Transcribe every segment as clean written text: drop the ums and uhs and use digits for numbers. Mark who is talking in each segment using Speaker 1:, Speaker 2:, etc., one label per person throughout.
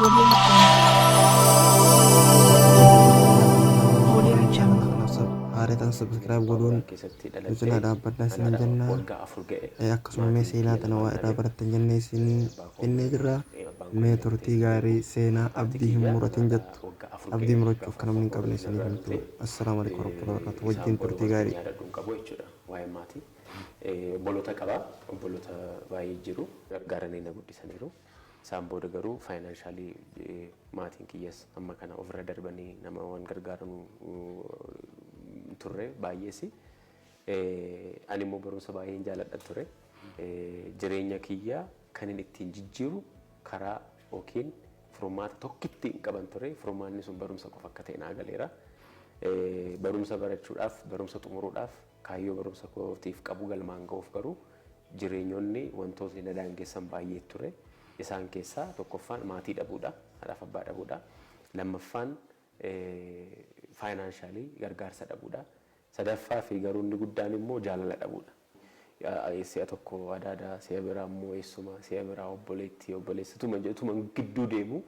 Speaker 1: Audio Jungle. Audio Jungle.
Speaker 2: Kanaaf haaretaan subscribe godhuun
Speaker 3: keessatti
Speaker 2: nu cinaa dhaabbadhaa isiniin jenna.
Speaker 3: Waggaa 4 ga'e.
Speaker 2: Akkasuma mee seenaa tana waa irraa barattan jennee isin finnee jirra. Mee turtii gaarii seenaa abdii hin muratin jettu. Abdii murachuuf kan namni hin qabne isiniif himtu. Assalaamu alaikum warahmatullahi wabarakatuh. Wajjin turtii gaarii.
Speaker 3: Yaadadhu hin qabu jechuudha waa'ee maatii. Obboloota qaba. Obboloota baay'ee jiru. Gargaaranii na guddisaniiru. Isaan booda garuu financially maatiin kiyyas amma kana ofirra darbanii nama waan gargaaranu turre baay'ees. Ani immoo barumsa baay'een jaaladha ture. Jireenya kiyya kan inni ittiin jijjiiru karaa yookiin furmaata tokkitti hin qaban ture. Furmaanni sun barumsa qofa akka ta'e naa galeera. Barumsa barachuudhaaf, barumsa xumuruudhaaf, kaayyoo barumsa kootiif qabu galmaan ga'uuf garuu jireenyonni wantootni na daangessan baay'ee ture. Isaan keessaa tokkoffaan maatii dhabuudha. Haadhaaf abbaa dhabuudha. Lammaffaan financially gargaarsa dhabuudha. Sadaffaa fi garuu inni guddaan immoo jaalala dhabuudha. Si'a tokko adaadaa, si'a biraa immoo eessuma, si'a biraa obboleettii, obboleessituma jedhutuma gidduu deemu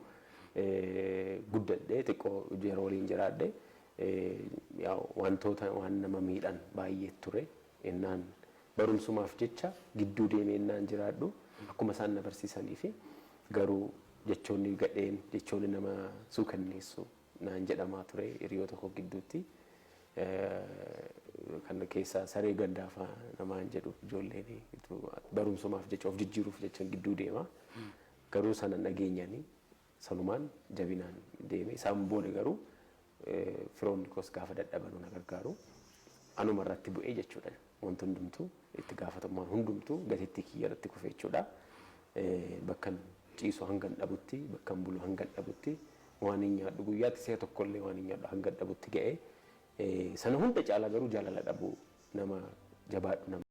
Speaker 3: guddadhee, xiqqoo yeroo waliin jiraadhe, wantoota waan nama miidhan baay'ee ture. Innaan barumsumaaf jecha gidduu deemee innaan jiraadhu, akkuma isaan na barsiisanii fi garuu jechoonni gadheen, jechoonni nama suukanneessu naan jedhamaa ture hiriyoota koo gidduutti. Kan keessaa saree gandaafaa namaan jedhu ijoolleen, barumsumaaf jecha, of jijjiiruuf jecha gidduu deema. Garuu sana dhageenyanii sanumaan jabinaan deeme. Isaan booda garuu firoonni koos gaafa dadhabanuu na gargaaru. Anuma irratti bu'ee jechuudha. Wanti hundumtuu, itti gaafatamummaan hundumtuu gateettii kiyya irratti kufe jechuudha. Bakkan ciisu hangan dhabutti, bakkan bulu hangan dhabutti, waan hin nyaadhu guyyaatti si'a tokkollee waan hin nyaadhu hangan dhabutti ga'ee, sana hunda caalaa garuu jaalala dhabuu, nama jabaadhu nama.